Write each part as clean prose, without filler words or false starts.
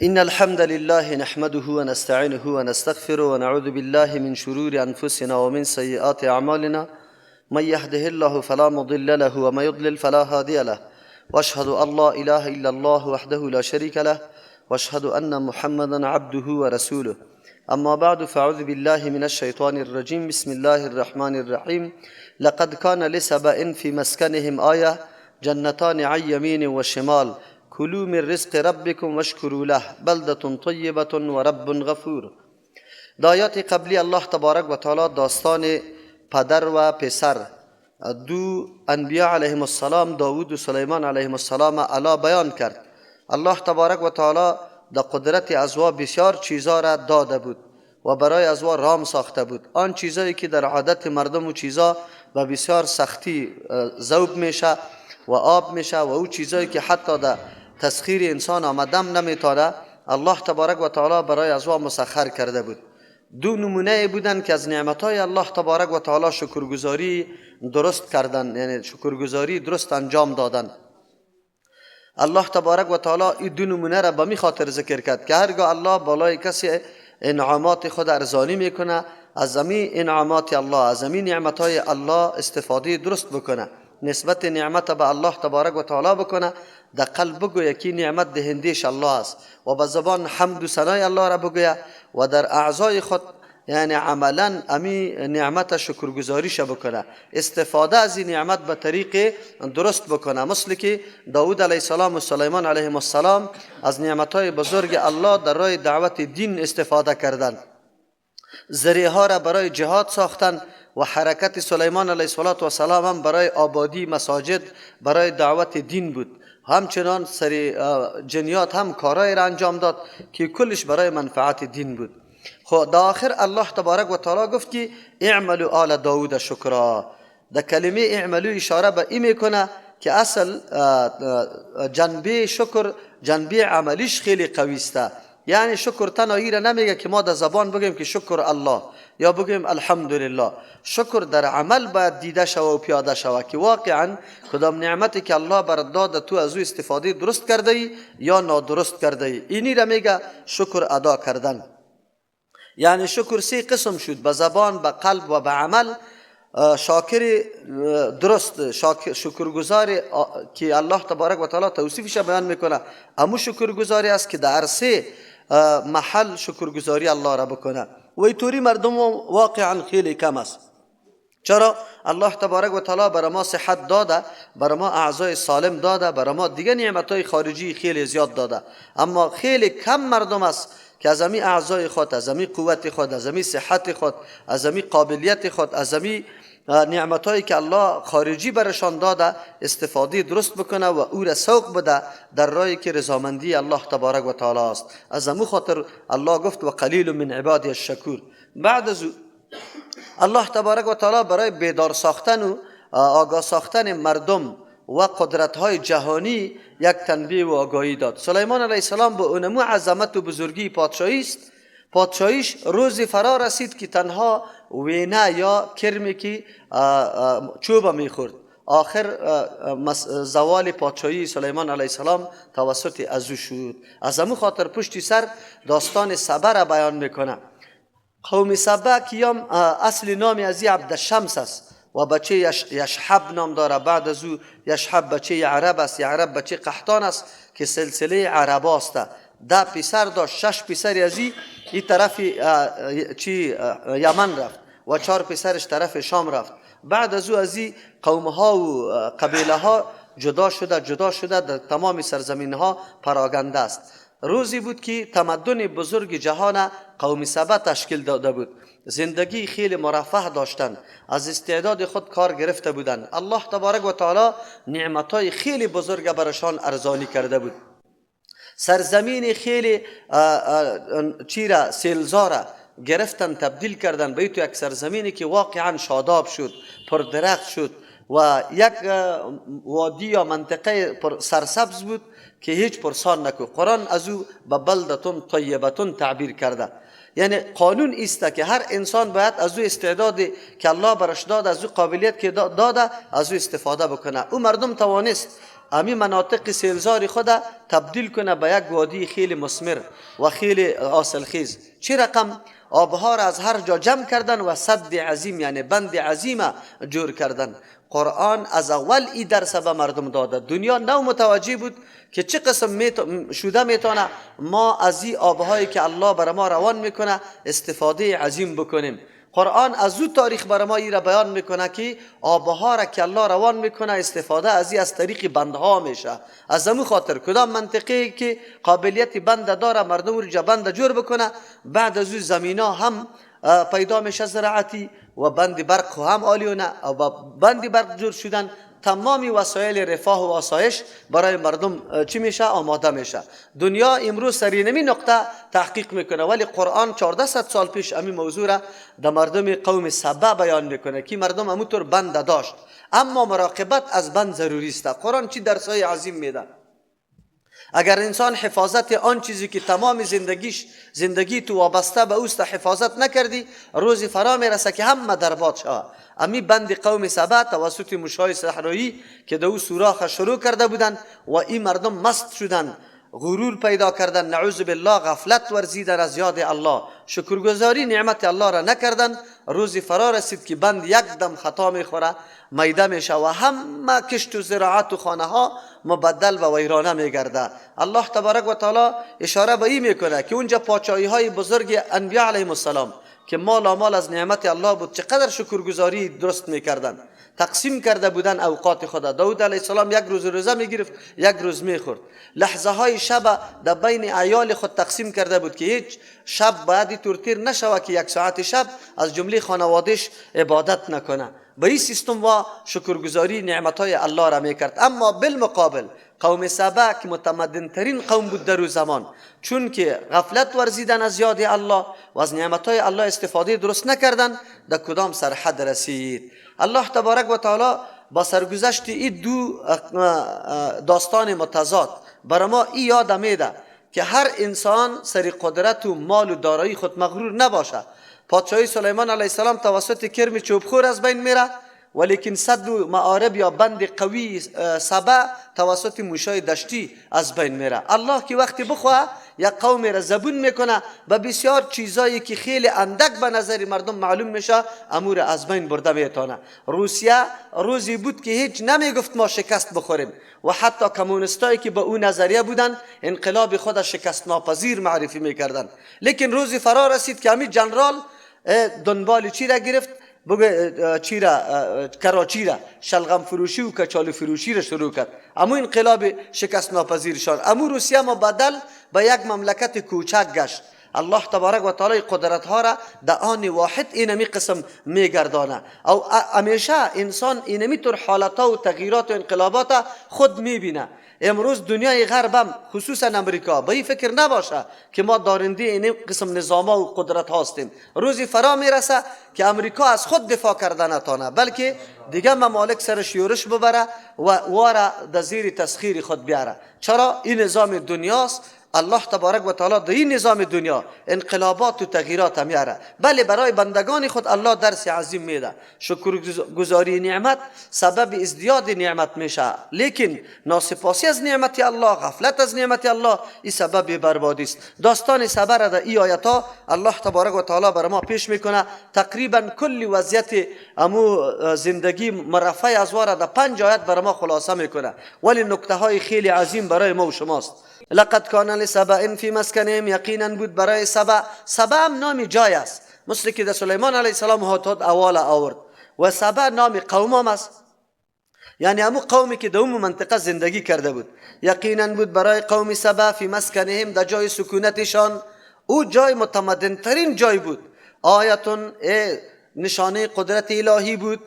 إن الحمد لله نحمده ونستعينه ونستغفره ونعوذ بالله من شرور أنفسنا ومن سيئات أعمالنا، من يهده الله فلا مضل له ومن يضلل فلا هادي له، واشهد أن لا إله إلا الله وحده لا شريك له، واشهد أن محمدا عبده ورسوله. أما بعد، فأعوذ بالله من الشيطان الرجيم. بسم الله الرحمن الرحيم. لقد كان لسبأ في مسكنهم آية، جنتان عن يمين وشمال، كلوا من رزق ربكم واشكروا له، بلدة طيبة ورب غفور. در آیات قبلی الله تبارک و تعالی داستان پدر و پسر دو انبیاء علیهم السلام، داود و سلیمان علیهم السلام علا بیان کرد. الله تبارک و تعالی در قدرت ازوا بسیار چیزا را داده بود و برای ازوا رام ساخته بود. آن چیزایی که در عادت مردم و چیزا و بسیار سختی ذوب میشه و آب میشه و او چیزایی که حتی در تسخیر انسان آمدم نمیتونه، الله تبارک و تعالی برای ازوا مسخر کرده بود. دو نمونه بودن که از نعمتهای الله تبارک و تعالی شکرگزاری درست کردن، یعنی شکرگزاری درست انجام دادن. الله تبارک و تعالی این دو نمونه را به می خاطر ذکر کرد که هرگاه الله بالای کسی انعامات خود ارزانی میکنه، از امی انعامات الله، از امی نعمتهای الله استفاده درست بکنه، نسبت نعمت به الله تبارک و تعالی بکنه، در قلب بگویه که نعمت دهندیش الله است و به زبان حمد و ثنای الله را بگویه و در اعضای خود یعنی عملا امی نعمت شکرگزاریش بکنه، استفاده از این نعمت به طریق درست بکنه، مثل که داود علیه السلام و سلیمان علیه السلام از نعمتهای بزرگ الله در راه دعوت دین استفاده کردند، ذریعه ها را برای جهاد ساختن و حرکت سلیمان علیه السلام هم برای آبادی مساجد، برای دعوت دین بود. همچنان سری جنیات هم کارهای را انجام داد که کلش برای منفعت دین بود. خب در آخر الله تبارک و تعالی گفت که اعملوا آل داود شکرا. در کلمه اعملوا اشاره به این میکنه که اصل جنبه شکر، جنبه عملیش خیلی قوی است. یعنی شکر تنها ای را نمیگه که ما در زبان بگیم که شکر الله یا بگیم الحمدلله. شکر در عمل باید دیده شوه و پیاده شوه که واقعا کدام نعمتی که الله برات داده تو از او استفاده درست کرده ای یا نادرست کرده ای. اینی را میگه شکر ادا کردن. یعنی شکر سه قسم شد، به زبان، به قلب و به عمل. شاکر درست، شکرگزار که الله تبارک و تعالی توصیفش بیان میکنه، امو شکرگزاری است که در سه محل شکرگزاری الله را بکنه. و اینطوری مردم واقعا خیلی کم است. چرا؟ الله تبارک و تعالی برای ما صحت داده، برای ما اعضای سالم داده، برای ما دیگه نعمتهای خارجی خیلی زیاد داده، اما خیلی کم مردم است که از امی اعضای خود، از امی قوت خود، از امی صحت خود، از امی قابلیت خود، از امی نعمتهایی که الله خارجی برشان داده استفاده درست بکنه و او را سوق بده در راهی که رضامندی الله تبارک و تعالی است. از امو خاطر الله گفت و قلیل من عبادی الشکور. بعد از الله تبارک و تعالی برای بیدار ساختن و آگاه ساختن مردم و قدرت‌های جهانی یک تنبیه و آگاهی داد. سلیمان علیه السلام به اونمو عظمت و بزرگی پادشاهی است، پادشاهیش روزی فرا رسید که تنها وینه یا کرمی که چوب میخورد. آخر زوال پادشاهی سلیمان علیه السلام توسط از او شد. از امو خاطر پشتی سر داستان سبا را بیان میکنه. قوم سبا که اصل نام از عبدالشمس است و بچه یشحب نام داره. بعد از او یشحب بچه عرب است، عرب بچه قحطان است که سلسله عرب است. 10 پسر داشت، 6 پسر از این طرف چی یمن رفت و 4 پسرش طرف شام رفت. بعد از او از این قوم ها و قبیله ها جدا شده جدا شده در تمام سرزمین ها پراگنده است. روزی بود که تمدن بزرگ جهان قوم سبا تشکیل داده بود. زندگی خیلی مرفه داشتند، از استعداد خود کار گرفته بودند. الله تبارک و تعالی نعمتهای خیلی بزرگ برشان ارزانی کرده بود. سرزمین خیلی چیره سیلزاره گرفتن تبدیل کردن به تو یک سرزمینی که واقعا شاداب شد، پر درخت شد و یک وادی یا منطقه پر سرسبز بود که هیچ پرسان نکو. قرآن از او به بلدتون طیبتون تعبیر کرده. یعنی قانون ایست که هر انسان باید از او استعدادی که الله برش داد، از او قابلیت که داده، از او استفاده بکنه. او مردم توانست امی مناطق سیلزار خود تبدیل کنه به یک وادی خیلی مثمر و خیلی حاصلخیز. چه رقم آبها را از هر جا جمع کردن و سد عظیم یعنی بند عظیم جور کردن. قرآن از اول ای درس به مردم داده. دنیا نو متوجه بود که چه قسم شده میتونه ما از این آبهایی که الله بر ما روان میکنه استفاده عظیم بکنیم. قرآن از او تاریخ بر ما ای را بیان میکنه که آبها را که الله روان میکنه استفاده از این از طریق بندها میشه. از امو خاطر کدام منطقه که قابلیت بند داره مردم رو بند جور بکنه، بعد از او زمینا هم پیدا میشه زراعتی و بند برق هم عالیونه و بند برق جور شدن تمامی وسایل رفاه و آسایش برای مردم چی میشه؟ آماده میشه. دنیا امروز سر اینمی نقطه تحقیق میکنه، ولی قرآن 1400 سال پیش امی موضوع را در مردم قوم سبا بیان میکنه که مردم اموطور بند داشت، اما مراقبت از بند ضروری است. قرآن چی درسای عظیم میده؟ اگر انسان حفاظت آن چیزی که تمام زندگیش زندگی تو وابسته به اوست حفاظت نکردی، روزی فرا میرسه که همه در باد شوه. امی بند قوم سبا توسط موشهای صحرایی که دو سوراخ شروع کرده بودن و این مردم مست شدن، غرور پیدا کردن، نعوذ بالله غفلت ورزیدن از یاد الله، شکرگزاری نعمت الله را نکردن، روزی فرا رسید که بند یک دم خطا میخوره، میده میشه و همه کشت و زراعت و خانه ها مبدل و ویرانه میگرده. الله تبارک و تعالی اشاره به این میکنه که اونجا پاچایی های بزرگ انبیا علیهم السلام که مال مال از نعمت الله بود چقدر شکرگزاری درست میکردن، تقسیم کرده بودن اوقات خدا. داود علیه السلام یک روز روزه میگرفت، یک روز میخورد. لحظه های شب در بین عیال خود تقسیم کرده بود که هیچ شب باید تورتیر نشوه که یک ساعت شب از جمله خانوادش عبادت نکنه. به این سیستم و شکرگزاری نعمت های الله را میکرد. اما بالمقابل قوم سبا که متمدن ترین قوم بود در زمان، چون که غفلت ورزیدن از یاد الله و از نعمت های الله استفاده درست نکردن، در کدام سرحد رسید. الله تبارک و تعالی با سرگذشت این دو داستان متضاد برای ما این یاد میده که هر انسان سر قدرت و مال و دارایی خود مغرور نباشه. پادشاهی سلیمان علیه السلام توسط کرم چوبخور از بین میره، ولیکن سد و معارب یا بند قوی سبا توسط موشای دشتی از بین میره. الله که وقتی بخواه یک قوم را زبون میکنه به بسیار چیزایی که خیلی اندک به نظر مردم معلوم میشه امور از بین برده میتونه. روسیه روزی بود که هیچ نمیگفت ما شکست بخوریم و حتی کمونیستایی که به او نظریه بودن انقلاب خود شکست ناپذیر معرفی میکردن، لیکن روزی فرا رسید که همین جنرال دنبال چی را گرفت؟ بگه چی را، کراچی را، شلغم فروشی و کچالو فروشی را شروع کرد. امو انقلاب شکست ناپذیرشان، امو روسیه مبدل به یک مملکت کوچک گشت. الله تبارک و تعالی قدرت ها را در آن واحد اینمی قسم میگردانه. او همیشه انسان اینمی طور حالت ها و تغییرات و انقلابات خود میبینه. امروز دنیای غرب هم خصوصا امریکا به این فکر نباشه که ما دارنده این قسم نظام ها و قدرت هستیم. روزی فرا میرسه که امریکا از خود دفاع کرده نتانه، بلکه دیگه ممالک سرش یورش ببره و واره در زیر تسخیر خود بیاره. چرا؟ این نظام دنیاست. الله تبارک و تعالی در این نظام دنیا انقلابات و تغییرات میاره. بله برای بندگان خود الله درس عظیم میده. شکرگزاری نعمت سبب ازدیاد نعمت میشه، لیکن ناسپاسی از نعمت الله، غفلت از نعمت الله، این سبب بربادی است. داستان صبر در این آیات ها الله تبارک و تعالی بر ما پیش میکنه. تقریبا کل وضعیت امو زندگی مرفه از واره در 5 آیت بر ما خلاصه میکنه، ولی نکته های خیلی عظیم برای ما و شماست. لقد کان لسبأ فی مسکنهم، یقینا بود برای سبأ. سبأ هم نام جای است، مثل که در سلیمان علیه السلام هدهد اول آورد و سبأ نام قوم هم است، یعنی همون قومی که در اون منطقه زندگی کرده بود. یقینا بود برای قوم سبأ فی مسکنهم، در جای سکونتشان، او جای متمدن ترین جای بود. آیتون نشانه قدرت الهی بود.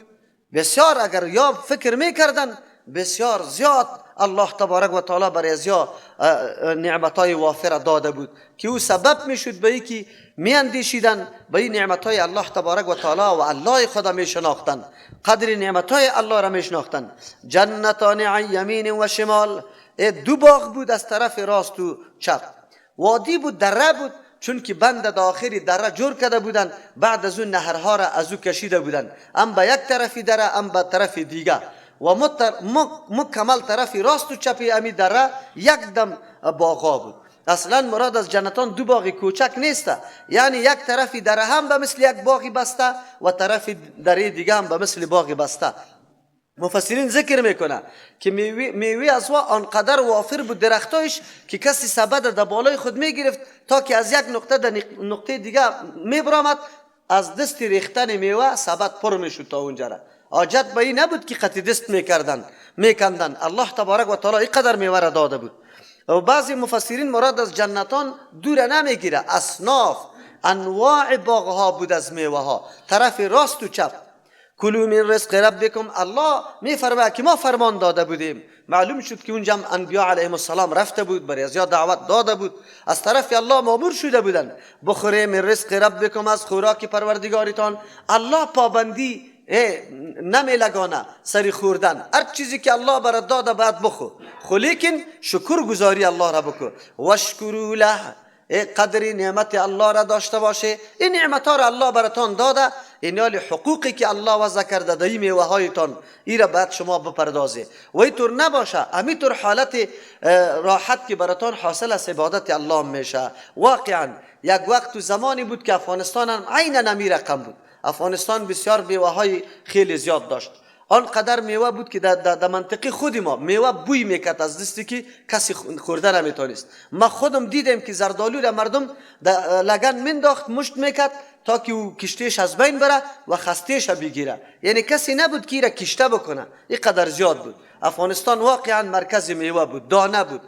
بسیار اگر یا فکر میکردن بسیار زیاد الله تبارک و تعالی برای ازیا نعمتهای وافر داده بود که او سبب میشد به اینکه میاندیشیدن به این نعمتهای الله تبارک و تعالی و الله خدا میشناختن، قدر نعمتهای الله را میشناختن. جنتان عن یمین و شمال، دو باغ بود از طرف راست و چپ، وادی بود، دره بود، چون که بند داخلی دره جور کرده بودن، بعد از اون نهرها را از او کشیده بودن، ام به یک طرفی دره ام به طرف دیگه. و مکمل طرف راست و چپی امی دره یک دم باغا بود. اصلا مراد از جنتان دو باغ کوچک نیست، یعنی یک طرفی دره هم به مثل یک باغی بسته و طرف دره دیگه هم به مثل باغی بسته. مفسرین ذکر میکنه که میوه از آنقدر وافر بود درختایش که کسی سبد در بالای خود میگرفت تا که از یک نقطه در نقطه دیگه میبرامد، از دست ریختن میوه سبد پر میشد تا اونجا را. حاجت به این نبود که قطع دست میکندن. الله تبارک و تعالی اینقدر میوه را داده بود. و بعضی مفسرین مراد از جنتان دور نمیگیره، اصناف انواع باغها بود از میوه ها، طرف راست و چپ. کلوا من رزق ربکم، الله میفرماید که ما فرمان داده بودیم. معلوم شد که اونجا انبیا علیهم السلام رفته بود، برای از دعوت داده بود، از طرف الله مامور شده بودن. بخوره من رزق ربکم، از خوراک پروردگارتان. الله پابندی نمیلگانه سری خوردن، هر چیزی که الله برات داده باید بخور، خو لیکن شکر گزاری الله را بکن. واشکروا له، قدر نعمت الله را داشته باشه. این نعمت ها را الله براتان داده، این حقوقی که الله وضع کرده در این میوه هایتان، ای را باید شما بپردازه. و اینطور نباشه، همینطور حالت راحت که براتان حاصل از عبادت الله میشه. واقعا یک وقت و زمانی بود که افغانستان هم عینا همی رقم بود. افغانستان بسیار میوه های خیلی زیاد داشت، آنقدر میوه بود که در منطقه خود ما میوه بوی میکرد از دستی که کسی خورده نمیتونست. ما خودم دیدم که زردآلو را مردم در لگن منداخت، مشت میکرد تا که او کشتیش از بین بره و خستیش بگیره، یعنی کسی نبود که را کشته بکنه، اینقدر زیاد بود. افغانستان واقعا مرکز میوه بود، دانه بود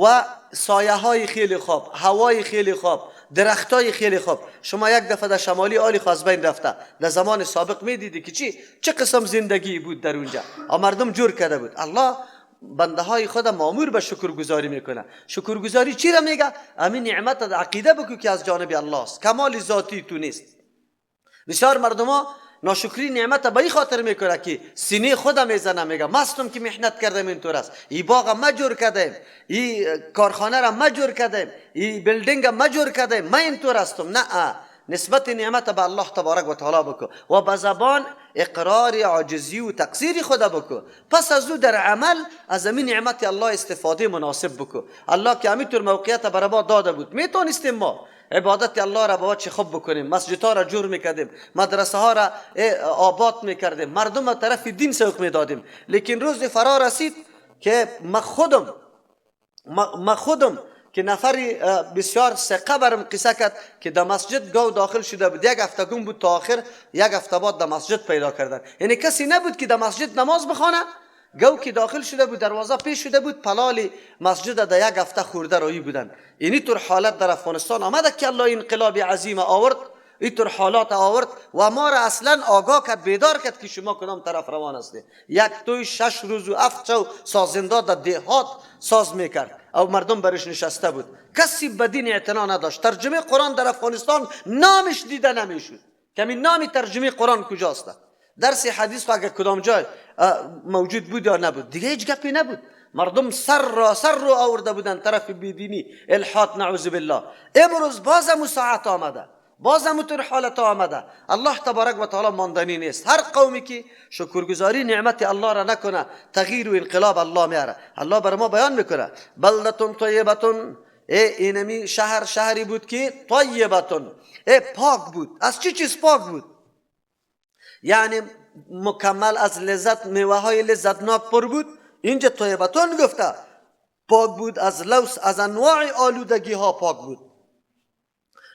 و سایه های خیلی خوب، هوای خیلی خوب، درختای خیلی خوب. شما یک دفعه در شمالی آلی از بین رفته، در زمان سابق میدیدی که چه قسم زندگی بود در اونجا، مردم جور کرده بود. الله بنده های خود مامور به شکرگزاری میکنه. شکرگزاری چی را میگه؟ همین نعمت عقیده بکو که از جانب الله است، کمال ذاتی تو نیست. بسیار مردم ها ناشکری نعمت به این خاطر میکنه که سینه خودم میزنه، میگه مستم که محنت کردم اینطور است، این باغ ما جور کردیم، این کارخانه را ما جور کردیم، این building ما جور کردیم، من اینطور هستم. نه، نسبت نعمت به الله تبارک و تعالی بکو و به زبان اقرار عاجزی و تقصیر خود بکو. پس از او در عمل از همین نعمت الله استفاده مناسب بکو. الله که همینطور موقعیت برای ما داده بود، میتونستیم ما عبادت الله را با چه خوب بکنیم، مسجدها را جور میکردیم، مدرسه ها را آباد میکردیم، مردم را طرف دین سوق میدادیم. لیکن روز فرا رسید که ما خودم که نفری بسیار ثقه برم قصه کرد که در مسجد گاو داخل شده بود، یک هفته گم بود تا آخر یک هفته بعد در مسجد پیدا کردن. یعنی کسی نبود که در مسجد نماز بخوانه، گاو که داخل شده بود، دروازه پیش شده بود، پلال مسجد در یک هفته خورده روی بودن. اینی طور حالت در افغانستان آمده که الله انقلاب عظیم آورد، این طور حالات آورد و ما را اصلا آگاه کرد، بیدار کرد که شما کدام طرف روان هستید. یک توی 6 روز و 7 شو سازنده در دهات ساز میکرد او مردم برش نشسته بود، کسی به دین اعتنا نداشت. ترجمه قرآن در افغانستان نامش دیده نمیشد، کمی نام ترجمه قرآن کجاست؟ درس حدیث اگر کدام جای موجود بود یا نبود، دیگه هیچ گپی نبود. مردم سر رو آورده بودن طرف بیدینی، الحاد، نعوذ بالله. امروز بازم ساعت آمده، بازم طور حالت آمده. الله تبارک و تعالی ماندنی نیست. هر قومی که شکرگزاری نعمت الله را نکنه، تغییر و انقلاب الله میاره. الله بر ما بیان میکنه بلدتون طیبتون، اینمی شهر شهری بود که طیبتون، پاک بود. از چی چیز پاک بود؟ یعنی مکمل از لذت، میوه های لذتناک پر بود. اینجا طیبتون گفته پاک بود از لوس، از انواع آلودگی ها پاک بود.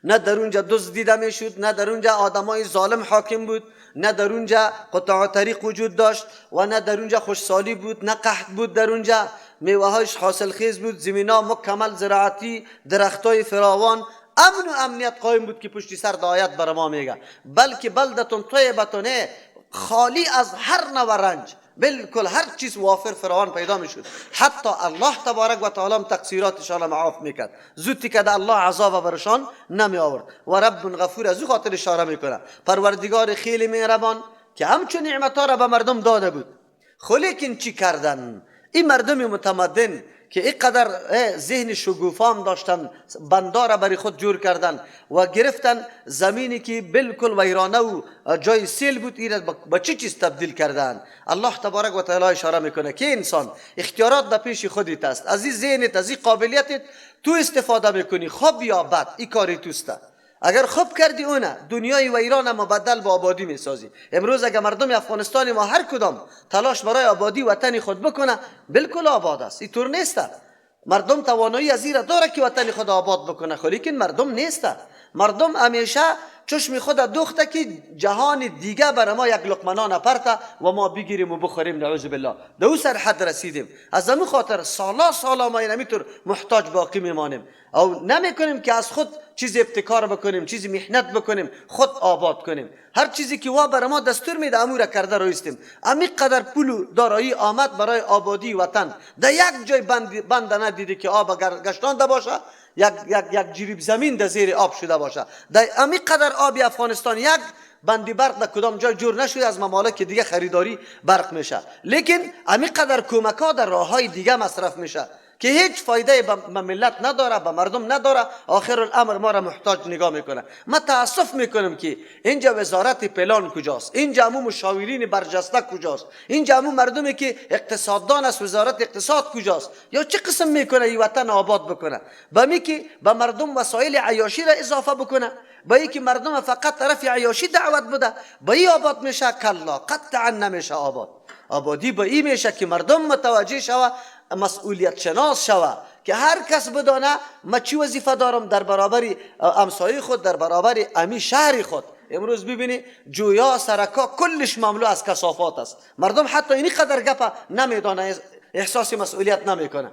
نه در اونجا دزد دیده میشد، نه در اونجا آدمای ظالم حاکم بود، نه در اونجا قطاع طریق وجود داشت و نه در اونجا خوشسالی بود، نه قحط بود. در اونجا میوه‌هاش حاصلخیز بود، زمینا مکمل زراعتی، درختای فراوان، امن و امنیت قایم بود که پشتی سر آیت بر ما میگه. بلکه بلدتون طیبتون، خالی از هر نوع رنج، بالکل هر چیز وافر فراوان پیدا میشد. حتی الله تبارک و تعالی تقصیراتشان معاف میکرد، زودی که الله عذاب برشان نمی آورد. و رب غفور از او خاطر اشاره میکنه، پروردگار خیلی مهربان که همچون نعمتها را به مردم داده بود. خو لیکن چی کردن؟ این مردم متمدن که اینقدر ذهن شگوفام داشتن، بندا را برای خود جور کردن و گرفتن زمینی که بالکل ویرانه و جای سیل بود، این را با چه چیز تبدیل کردن؟ الله تبارک و تعالی اشاره میکنه که انسان اختیارات در پیش خودت است، از این ذهنت، از این قابلیتت تو استفاده میکنی، خوب یا بد، این کاری توسته. اگر خوب کردی اونه دنیای ویران مبدل به آبادی میسازی. امروز اگر مردم افغانستان ما هر کدام تلاش برای آبادی وطن خود بکنه، بالکل آباد است. اینطور نیست. مردم توانایی از این را داره که وطن خود آباد بکنه، لیکن مردم نیست. مردم همیشه چشم خود دوخته که جهان دیگه بر ما یک لقمه نان پرته و ما بگیریم و بخوریم، نعوذ بالله. در او سرحد رسیدیم. از همون خاطر سالا سالا ما اینمیطور محتاج باقی میمانیم او نمیکنیم که از خود چیز ابتکار بکنیم، چیزی محنت بکنیم، خود آباد کنیم. هر چیزی که وا بر ما دستور میده امو را کرده رویستیم. امی قدر پول و دارایی آمد برای آبادی وطن، در یک جای بند ندیده که آب گشتانده باشه، یک یک یک جریب زمین در زیر آب شده باشه. در امی قدر آب افغانستان یک بندی برق در کدام جای جور نشده، از ممالک دیگه خریداری برق میشه، لیکن امی قدر کمک ها در راه های دیگه مصرف میشه که هیچ فایده به ملت نداره، به مردم نداره. آخر الامر ما را محتاج نگاه میکنه. ما تاسف میکنم که اینجا وزارت پلان کجاست، اینجا امو مشاورین برجسته کجاست، اینجا امو مردمی که اقتصاددان است وزارت اقتصاد کجاست، یا چه قسم میکنه این وطن آباد بکنه؟ به می که به مردم وسایل عیاشی را اضافه بکنه، به ای که مردم فقط طرف عیاشی دعوت بده، به ای آباد میشه؟ کلا، قطعا نمیشه آباد. آبادی به ای میشه که مردم متوجه شوه، مسئولیت شناس شوه، که هر کس بدانه ما چی وظیفه دارم در برابر همسایه خود، در برابر امی شهر خود. امروز ببینی جویا سرکا کلش مملو از کثافات است. مردم حتی اینی قدر گپه نمیدانه، احساس مسئولیت نمیکنه.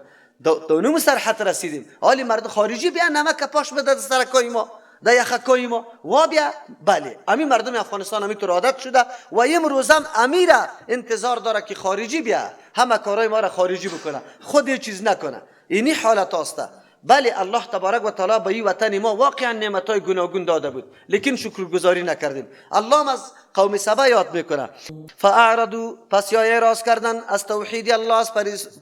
دونم سرحد رسیدیم. حالی مرد خارجی بیا نمک پاش بده در سرکای ما، در یخکای ما وا بیا. بله، امی مردم افغانستان امی طور عادت شده و امروز هم امیره انتظار داره که خارجی بیا همه کارهای ما را خارجی بکنه، خود یه چیز نکنه. اینی حالت هسته. بله، الله تبارک و تعالی به این وطن ما واقعا نعمت‌های گوناگون داده بود، لیکن شکرگزاری نکردیم. الله از قوم سبا یاد میکنه. فاعرضوا، پس یا اعراض کردن از توحید الله، از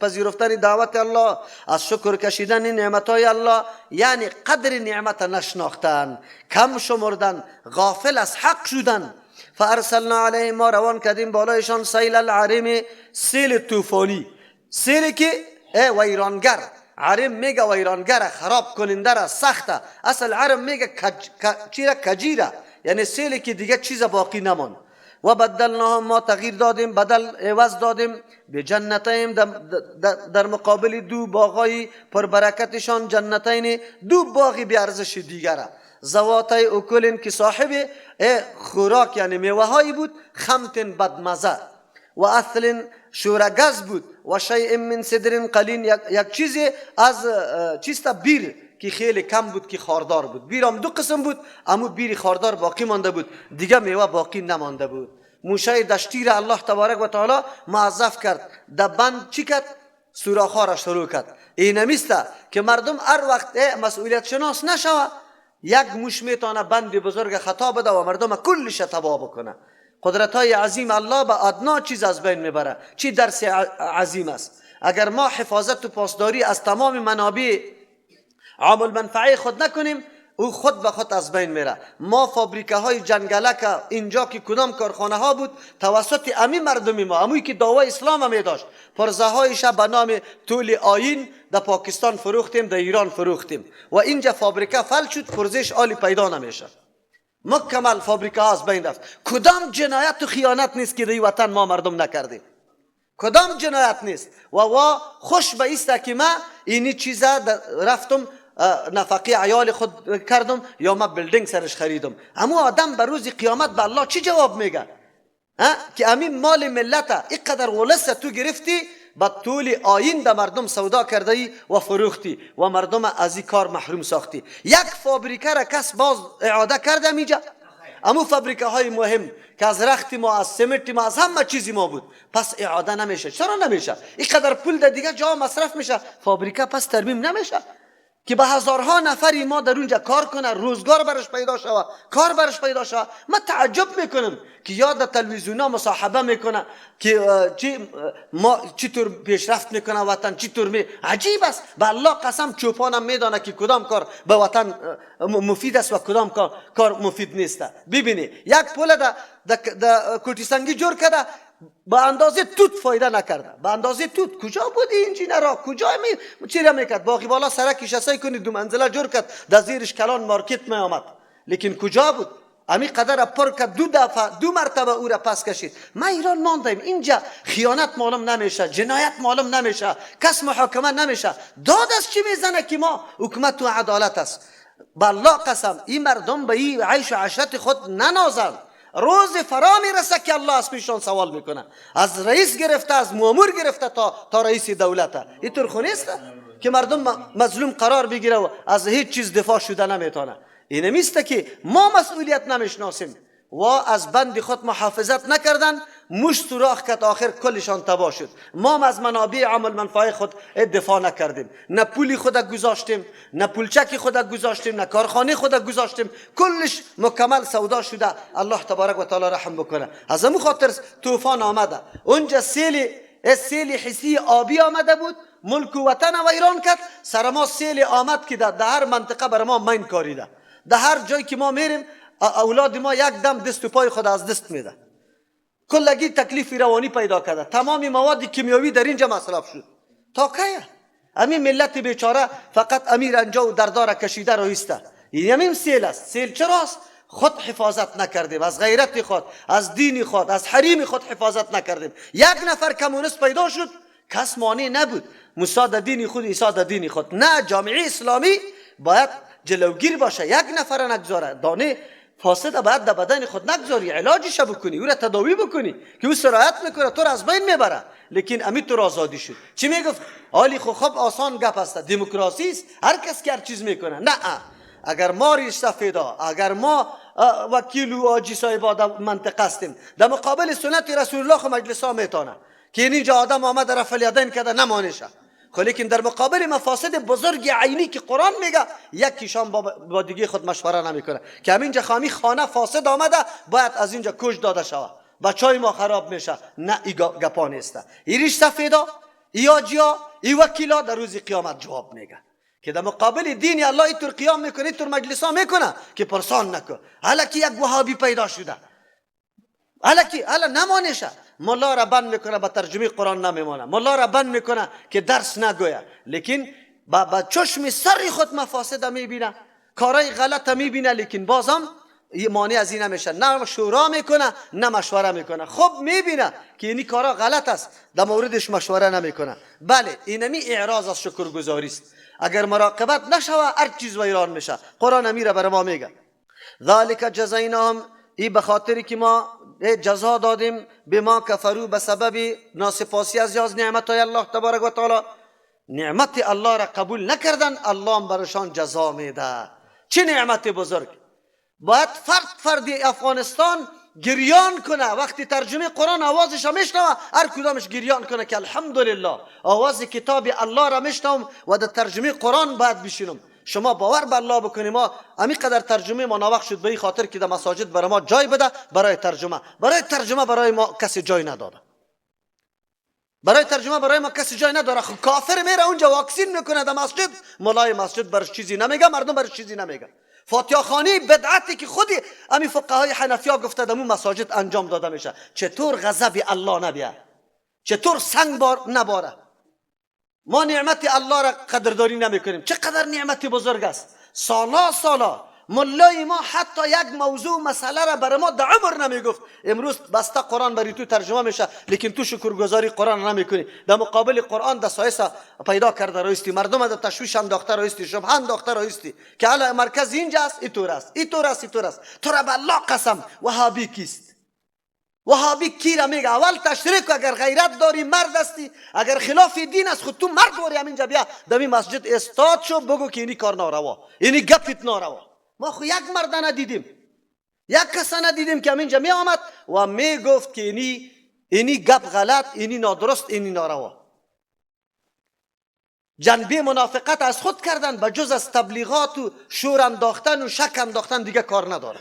پذیرفتن دعوت الله، از شکر کشیدن نعمت‌های الله، یعنی قدر نعمت نشناختن، کم شمردن، غافل از حق شدن. فارسلنا علیهم، ما روان کردیم بالایشان سیل العرم، سیل طوفانی، سیلی که ویرانگر. عرم میگه ویرانگر، خراب کننده را، سخته. اصل عرم میگه چیره؟ کجیره، یعنی سیلی که دیگه چیز باقی نمان. و بدلناهم، ما تغییر دادیم، بدل عوض دادیم به جنتین، در مقابل دو باغای پربرکتشان، جنتین، دو باغی بی ارزش دیگره، ذواتای اکلین که صاحب خوراک یعنی میوه هایی بود، خمتن بدمزه، و اثل شورگز بود، و شیء من سدر قلیل، یک چیزی از چیستا بیر که خیلی کم بود که خاردار بود. بیر هم دو قسم بود، اما بیر خاردار باقی مانده بود، دیگه میوه باقی نمانده بود. موشه دشتی را الله تبارک و تعالی معذف کرد، در بند چی کرد؟ سوراخ‌ها را شروع کرد. این نمیسته که مردم هر وقت مسئولیت شناس نشوه، یک موش میتونه بند بزرگ خطا بده و مردم کلش تباه بکنه. قدرت های عظیم الله به ادنا چیز از بین میبره. چی درس عظیم است. اگر ما حفاظت و پاسداری از تمام منابع عام المنفعه خود نکنیم، او خود به خود از بین میره. ما فابریکه های جنگلک اینجا که کدام کارخانه ها بود، توسط امی مردمی ما، اموی که دعوای اسلام می داشت، پرزه هایش به نام طول آیین در پاکستان فروختیم، در ایران فروختیم و اینجا فابریکه فلج شد، پرزش آلی پیدا نمیشه. مکمل فابریکه ها از بین رفت. کدام جنایت و خیانت نیست که در وطن ما مردم نکردیم؟ کدام جنایت نیست؟ و وا خوش به ایست که ما اینی چیزا رفتم نفقه عیال خود کردم یا ما building سرش خریدم. اما آدم به روز قیامت به الله چی جواب میگه؟ که امین مال ملت اینقدر ولس تو گرفتی، با طول آیین در مردم سودا کرده ای و فروختی و مردم از این کار محروم ساختی. یک فابریکه را کس باز اعاده کرده اینجا؟ امو فابریکه های مهم که از رخت ما، از سمنت ما، از همه چیزی ما بود، پس اعاده نمیشه. چرا نمیشه؟ اینقدر پول در دیگه جا مصرف میشه، فابریکه پس ترمیم نمیشه. که به هزارها نفری ما در اونجا کار کنه، روزگار برش پیدا شوه، کار برش پیدا شوه. من تعجب میکنم که یا در تلویزیون ها مصاحبه میکنه که چی ما چطور پیشرفت میکنه وطن، چطور می عجیب است. به الله قسم چوپانم میدانه که کدام کار به وطن مفید است و کدام کار مفید نیست. ببینی یک پول در کوټی سنگی جور کرده، به اندازه توت فایده نکرده، به اندازه توت. کجا بود انجینرها؟ کجا می چی را میکرد؟ باقی بالا سرکش سعی کنی دو منزله جور کرد، در زیرش کلان مارکت می آمد، لیکن کجا بود؟ امی قدر پر کرد، دو دفعه دو مرتبه او را پس کشید. ما ایران ماندیم اینجا، خیانت معلوم نمیشه، جنایت معلوم نمیشه، کس محاکمه نمیشه. داد از چی میزنه که ما حکومت و عدالت است؟ به الله قسم این مردم به این عیش و عشرت خود ننازند. روز فرا میرسه که الله از پیشان سوال میکنه، از رئیس گرفته، از مامور گرفته تا رئیس دولت. اینطور خو نیست که مردم مظلوم قرار بگیره و از هیچ چیز دفاع شده نمیتونه. این نیست که ما مسئولیت نمیشناسیم و از بند خود محافظت نکردن، موش سوراخ کرد، آخر کلشان تباه شد. ما از منابع عمل منفعه خود دفاع نکردیم، نه پولی خود گذاشتیم، نه پولچک خود گذاشتیم، نه کارخانه خود گذاشتیم، کلش مکمل سودا شده. الله تبارک و تعالی رحم بکنه. از همون خاطر طوفان آمده، اونجا سیل حسی آبی آمده بود، ملک و وطن و ایران کرد. سر ما سیل آمد که در هر منطقه بر ما مین کاریده، در هر جایی که ما میریم اولاد ما یک دم دست و پای خود از دست میده، کلگی تکلیف روانی پیدا کرده، تمام مواد کیمیاوی در اینجا مصرف شد. تا کیه همین ملت بیچاره فقط امیر انجا و دردار کشیده رایسته؟ این همین سیل است. سیل چراست؟ خود حفاظت نکردیم، از غیرت خود، از دین خود، از حریم خود حفاظت نکردیم. یک نفر کمونیست پیدا شد، کس مانع نبود. موسی در دین خود، عیسی در دین خود. نه، جامعه اسلامی باید جلوگیر باشه، یک نفر نگذاره. دانه فاسد باید در بدن خود نگذاری، علاجش بکنی، او را تداوی بکنی که او سرایت میکنه، تو را از بین میبره. لیکن امی تو را آزادی شد. چی میگفت؟ حالی خب آسان گپ است، دموکراسی است، هر کس که هر چیز میکنه. نه، اگر ما ریش سفیدا، اگر ما وکیل و حاجی صاحبا در منطقه هستیم، در مقابل سنت رسول الله خو مجلس ها میتونه که اینجا آدم آمده رفع الیدین کرده نمانشه. لیکن در مقابل مفاسد بزرگ عینی که قرآن میگه، یکیشان با دیگه خود مشوره نمیکنه که همینجا خامی خانه فاسد آمده، باید از اینجا کش داده شوه، بچای ما خراب میشه. نه، ای گپا نیست. ای ریش سفیدا، ای حاجیا، ای وکیلا در روز قیامت جواب میگه که در مقابل دین الله اینطور قیام میکنه، اینطور مجلس ها میکنه که پرسان نکن. حالا که یک وهابی پیدا شده، حالا که حالا نمانشه، ملا را بند میکنه با ترجمه قرآن نمیمانه، ملا را بند میکنه که درس نگویه، لیکن با چشم سر خود مفاسد میبینه، کارای غلط میبینه، لیکن بازم مانع از این نمیشه، نه شورا میکنه نه مشوره میکنه. خب میبینه که اینی کارا غلط است، در موردش مشوره نمیکنه. بله، اینمی اعراض از شکرگزاری است. اگر مراقبت نشوه هر چیز ویران میشه. قرآن امیره بر ما میگه ذالک جزیناهم، ای به خاطری که ما جزا دادیم به ما کفرو، به سبب ناسپاسی از یاز نعمت های الله تبارک و تعالی. نعمت الله را قبول نکردن، الله برشان جزا میده. چه نعمت بزرگ! باید فرد فردی افغانستان گریان کنه وقتی ترجمه قرآن آوازش میشنوه، هر کدامش گریان کنه که الحمدلله آواز کتاب الله را میشنوم و در ترجمه قرآن باید بشینم. شما باور به الله بکنیم، ما امی قدر ترجمه ما ناوقت شد به این خاطر که در مساجد برای ما جای بده برای ترجمه، برای ترجمه برای ما کسی جای نداده، برای ترجمه برای ما کسی جای نداره. خب کافر میره اونجا واکسین میکنه در مسجد، ملای مسجد برش چیزی نمیگه، مردم برش چیزی نمیگه. فاتحه خوانی بدعتی که خودی امی فقهای حنفیا گفته در مساجد انجام داده میشه. چطور غضب الله نبیه؟ چطور سنگ بار نباره؟ ما نعمت الله را قدردانی نمیکنیم. چقدر نعمت بزرگ است. سالا سالا ملای ما حتی یک موضوع مسئله را برای ما در عمر نمیگفت. امروز بسته قرآن برای تو ترجمه میشه، لیکن تو شکرگزاری قرآن نمیکنی. در مقابل قرآن دسایس پیدا کرده رایستی، مردم در تشویش انداخته رایستی، شبهه انداخته رایستی که حالا مرکز اینجا است، اینطور است، اینطور است، اینطور است. تو را به الله قسم وهابی کیست؟ وهابی کی را میگه؟ اول تشریک، اگر غیرت داری مرد هستی، اگر خلاف دین است خود تو مرد واری همینجا بیا در این مسجد استاد شو بگو که اینی کار ناروا، اینی گپت ناروا. ما خو یک مرد ندیدیم، یک کس ندیدیم که همینجا می آمد و می گفت که اینی گپ غلط، اینی نادرست، اینی ناروا. جنبه منافقت از خود کردن، به جز از تبلیغات و شور انداختن و شک انداختن دیگه کار ندارن.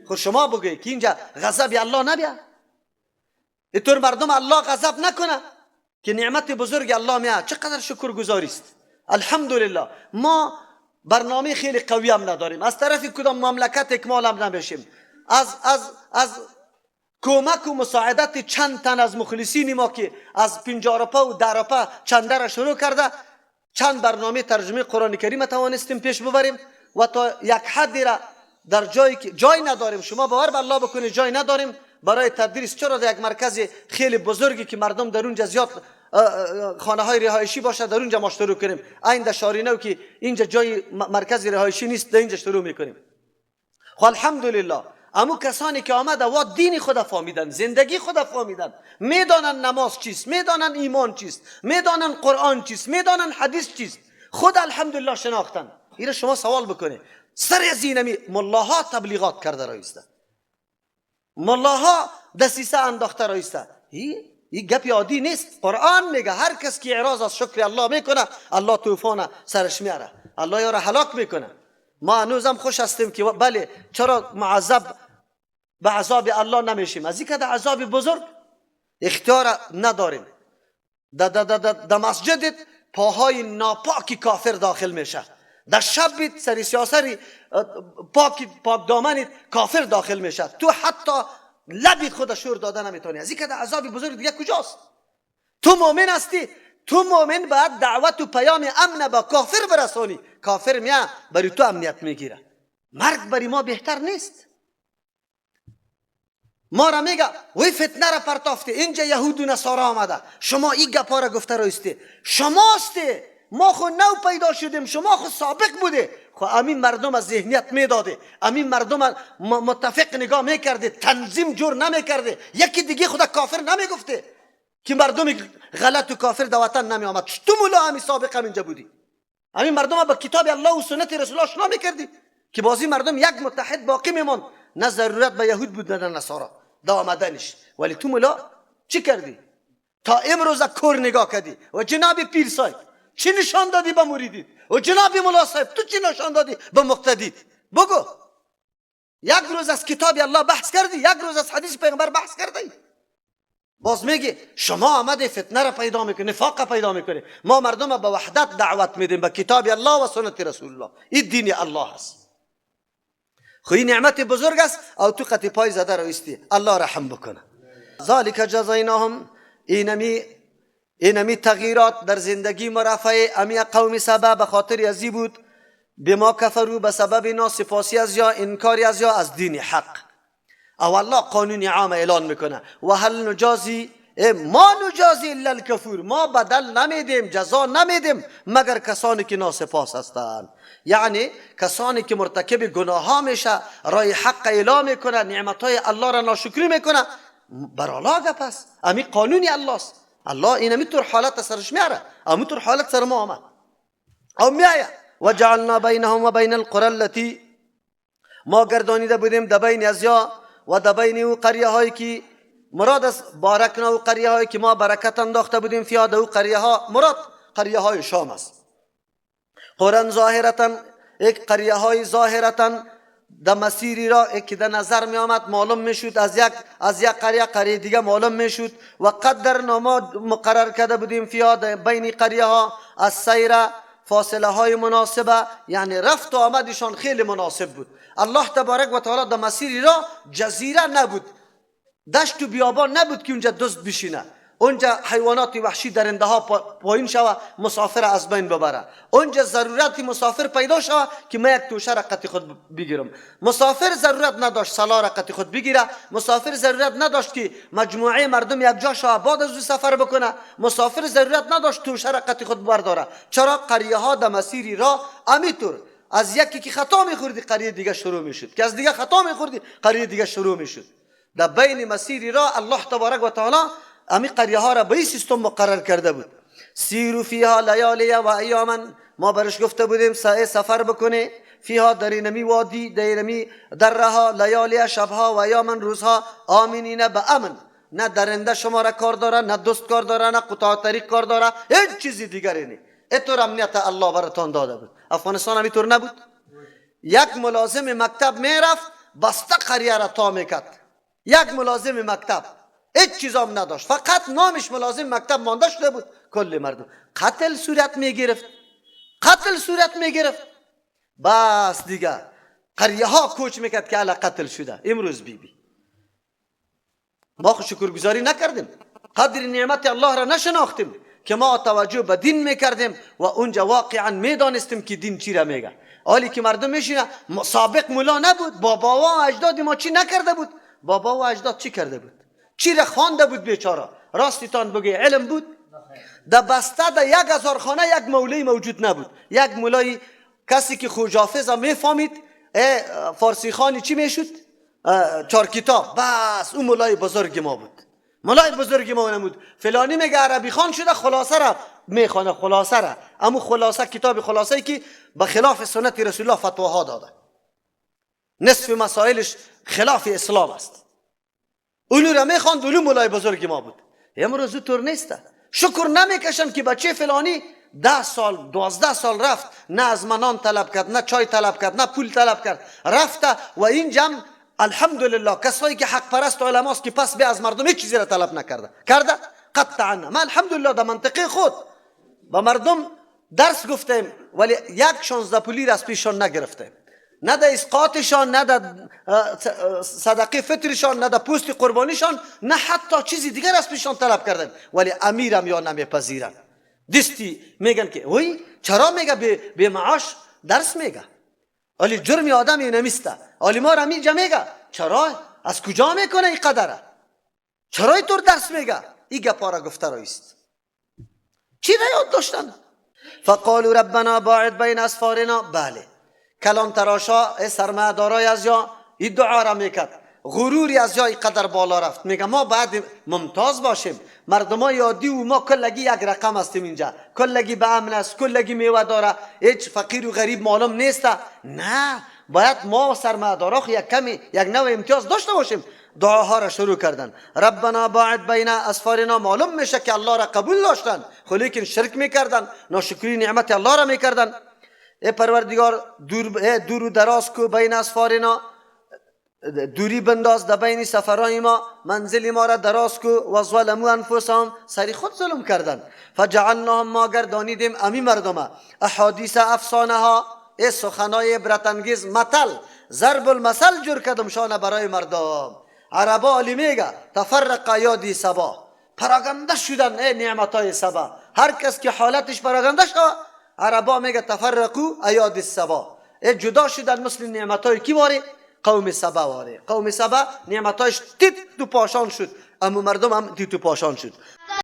خب شما بگوی که اینجا غضب الله نبیا، اینطور مردم الله غضب نکنه که نعمت بزرگ الله میاد. چقدر شکرگزاری است. الحمدلله ما برنامه خیلی قوی هم نداریم، از طرف کدام مملکت اکمال هم نمیشیم، از کمک و مساعدت چند تن از مخلصین ما که از 50 روپه و 10 روپه چنده را شروع کرده چند برنامه ترجمه قرآن کریم توانستیم پیش ببریم و تا یک حدی را در جایی که جای نداریم، شما باور به الله بکنید جای نداریم برای تدریس. چرا در یک مرکز خیلی بزرگی که مردم در اونجا زیاد خانه های رهایشی باشه در اونجا ما شروع کنیم. این در شارینو که اینجا جای مرکز رهایشی نیست، در اینجا شروع میکنیم. خب الحمدلله امو کسانی که آمده و دین خود فهمیدن، زندگی خود فهمیدن، میدانن نماز چیست، میدانن ایمان چیست، میدانن قرآن چیست، میدانن حدیث چیست، خود الحمدلله شناختن. اینو شما سوال بکنه سر از اینمی ملاها تبلیغات کرده رایسته، ملاها دسیسه انداخته رایسته. این گپ عادی نیست. قرآن میگه هر کس که اعراض از شکر الله میکنه الله طوفان سرش میاره، الله یارو هلاک میکنه. ما هنوزم خوش هستیم که بله چرا معذب به عذاب الله نمیشیم، از اینکه در عذاب بزرگ اختیار نداریم. در مسجدت پاهای ناپاکی کافر داخل میشه، در شب بیت سری سیاسری پاک دامنیت کافر داخل میشه، تو حتی لبیت خود شور داده نمیتونی. از اینکه در عذاب بزرگ دیگه کجاست؟ تو مؤمن هستی، تو مؤمن باید دعوت و پیام امن با کافر برسانی. کافر میاد برای تو امنیت میگیره. مرگ برای ما بهتر نیست. ما را میگه وی فتنه را پرتافته، اینجا یهود و نصارا آمده، شما این گپا را گفته رایسته، شماسته، ما خو نو پیدا شدیم، شما خو سابق بوده. خو امین مردم از ذهنیت میداده، امین مردم متفق نگاه میکرده، تنظیم جور نمیکرده، یکی دیگه خدا کافر نمیگفته که مردم غلط و کافر در وطن نمی آمد. تو مولا همین سابق هم اینجا بودی، همین مردم با کتاب الله و سنت رسول الله آشنا میکردی که بازی مردم یک متحد باقی میماند، نه ضرورت به یهود بود نه نصارا دا آمدنش. ولی تو مولا چی کردی؟ تا امروز کور نگاه کردی و جناب پیر صاحب چی نشان دادی به مریدید و جناب مولا صاحب تو چی نشان دادی به مقتدید؟ بگو یک روز از کتاب الله بحث کردی، یک روز از حدیث پیغمبر بحث کردی؟ باز میگی شما آمده فتنه را پیدا میکنه، نفاق پیدا میکنه. ما مردم به وحدت دعوت میدیم، به کتاب الله و سنت رسول الله. این دین الله است. خو این نعمت بزرگ است او تو قطی پای زده رو ایستی. الله رحم بکنه. ذالک جزایناهم، اینمی تغییرات در زندگی مرفع امی قوم سبا به خاطر ازی بود بما کفرو، به سبب ناسپاسی از یا انکاری از یا از دین حق. او الله قانون عام اعلان میکنه و هل نجازی، ما نجازی الا الکفور، ما بدل نمیدیم، جزا نمیدیم مگر کسانی که ناسپاس هستند. یعنی کسانی که مرتکب گناه ها میشه، رای حق اعلام میکنه، نعمت های الله را ناشکری میکنه، بر الله گپ است. امی قانونی الله است. الله اینمی طور حالت سرش میاره، امی طور حالت سر ما آمد او میآید. و جعلنا بینهم و بین القرى التي، ما گردانیده بودیم در بین ازیا و در بین او قریه هایی که مراد از بارکنا و قریه هایی که ما برکت انداخته بودیم فیها، در او قریه ها مراد قریه های شام است. قرن ظاهرتا، یک قریه های ظاهرتا در مسیری را که در نظر می آمد معلوم می شد، از یک قریه قریه دیگه معلوم می شد. و قدرنا ما مقرر کرده بودیم فیها در بین قریه ها از سیر فاصله های مناسبه، یعنی رفت و آمدشان خیلی مناسب بود. الله تبارک و تعالی در مسیری را جزیره نبود، دشت و بیابان نبود که اونجا دزد بشینه، اونجا حیوانات وحشی درنده ها پایین شوه مسافر از بین ببره، اونجا ضرورت مسافر پیدا شوه که من یک توشه رقت خود بگیرم. مسافر ضرورت نداشت سلا رقت خود بگیره، مسافر ضرورت نداشت که مجموعه مردم یک جا شوه بعد از او سفر بکنه، مسافر ضرورت نداشت توشه رقت خود برداره. چرا قریه ها در مسیری را امیتور از یکی که خطا میخوردی قریه دیگه شروع میشد، که از دیگه خطا میخوردی قریه دیگه شروع میشد. در بین مسیری را الله تبارک و تعالی امی قریه ها را به این سیستم مقرر کرده بود. سیرو فیها لیالی و ایاما، ما برش گفته بودیم سفر بکنه، فیها در اینمی وادی، در اینمی دره ها، لیالی شبها و ایاما روزها، آمینین به امن، نه درنده شما را کار داره، نه دوست کار داره، نه قطاع طریق کار داره، هیچ چیزی دیگری نی. اینطور امنیت الله براتان داده بود. افغانستان هم اینطور نبود. یک ملازم مکتب میرفت بسته قریه را تا میکرد. یک ملازم مکتب هیچ چیزام نداشت، فقط نامش ملازم مکتب مانده شده بود. کل مردم قتل صورت میگرفت، قتل صورت میگرفت. بس دیگه قریه ها کوچ میکرد که علا قتل شده. امروز بی بی ما خو شکرگزاری نکردیم، قدر نعمت الله را نشناختیم که ما توجه به دین میکردیم و اونجا واقعا میدانستیم که دین چی را میگه. حالی که مردم میشینه سابق مولا نبود، بابا و اجداد ما چی نکرده بود؟ بابا و اجداد چی کرده بود؟ چی را خوانده بود بیچاره؟ راستتان بگی علم بود؟ در بسته در 1000 خانه یک مولای موجود نبود. یک مولای کسی که خوجافظ میفهمید، فارسی خانی چی میشد؟ 4 کتاب، بس اون مولای بزرگ ما بود. مولای بزرگ ما نمود. فلانی میگه عربی خان شده، خلاصه را میخوانه، خلاصه را، اما خلاصه کتاب خلاصه ای که به خلاف سنت رسول الله فتواها داده، نصف مسائلش خلاف اسلام است، اونو را میخواند، اونو مولای بزرگ ما بود. امروز طور نیست. شکر نمیکشن که بچه فلانی 10 سال 12 سال رفت، نه از منان طلب کرد، نه چای طلب کرد، نه پول طلب کرد، رفته و این جمع الحمدلله کسایی که حق پرست علماست که پس به از مردم هیچ چیزی را طلب نکرده کرده قطعا. ما الحمدلله در منطقه خود با مردم درس گفتیم، ولی یک 16 پولی را از پیششان نگرفتیم، نه در اسقاطشان، نه در صدقه فطرشان، نه در پوست قربانیشان، نه حتی چیزی دیگر از پیششان طلب کردیم، ولی امیرم یا نمیپذیرن. دستی میگن که وی چرا میگه به معاش درس میگه، ولی جرم آدمی نمیسته. ولی ما را میگه میگه چرا از کجا میکنه این قدره، چرا اینطور درس میگه؟ این گپا را گفته رایست. چی را یاد داشتن؟ فقالوا ربنا باعد بین اسفارنا. بله کلان تراشا سرمایه دارای از یا این دعا را میکرد، غروری از جای قدر بالا رفت. میگه ما باید ممتاز باشیم، مردمای عادی و ما کلگی یک رقم هستیم اینجا، کلگی به امن است، کلگی میوه داره، هیچ فقیر و غریب معلوم نیست. نه، باید ما سرمایه دارا یک کمی یک نوع امتیاز داشته باشیم. دعاها را شروع کردن، ربنا باعد بین اسفارنا. معلوم میشه که الله را قبول داشتن، خو لیکن شرک میکردن، ناشکری نعمت الله را میکردن. ای پروردگار دور و دراز کو بین اسفارنا، دوری بنداز در بین سفرهای ما، منزل ما را دراز کو. و ظلموا انفسهم، سری خود ظلم کردن. فجعلناهم، ما گردانیدیم امی مردم، احادیث افسانه ها، ای سخنای عبرت انگیز، مثل ضرب المثل جور کردم شانه برای مردم. عربا علی میگه تفرق یادی سبا، پراگنده شدن ای نعمتای سبا. هر کس که حالتش پراگنده شد، عربا میگه تفرقو ایاد سبا، ای جدا شدن مثل نعمتای کی واره؟ قوم سبا واره. قوم سبا نعمتایش تیت تو پاشان شد، اما مردم هم تیت تو پاشان شد.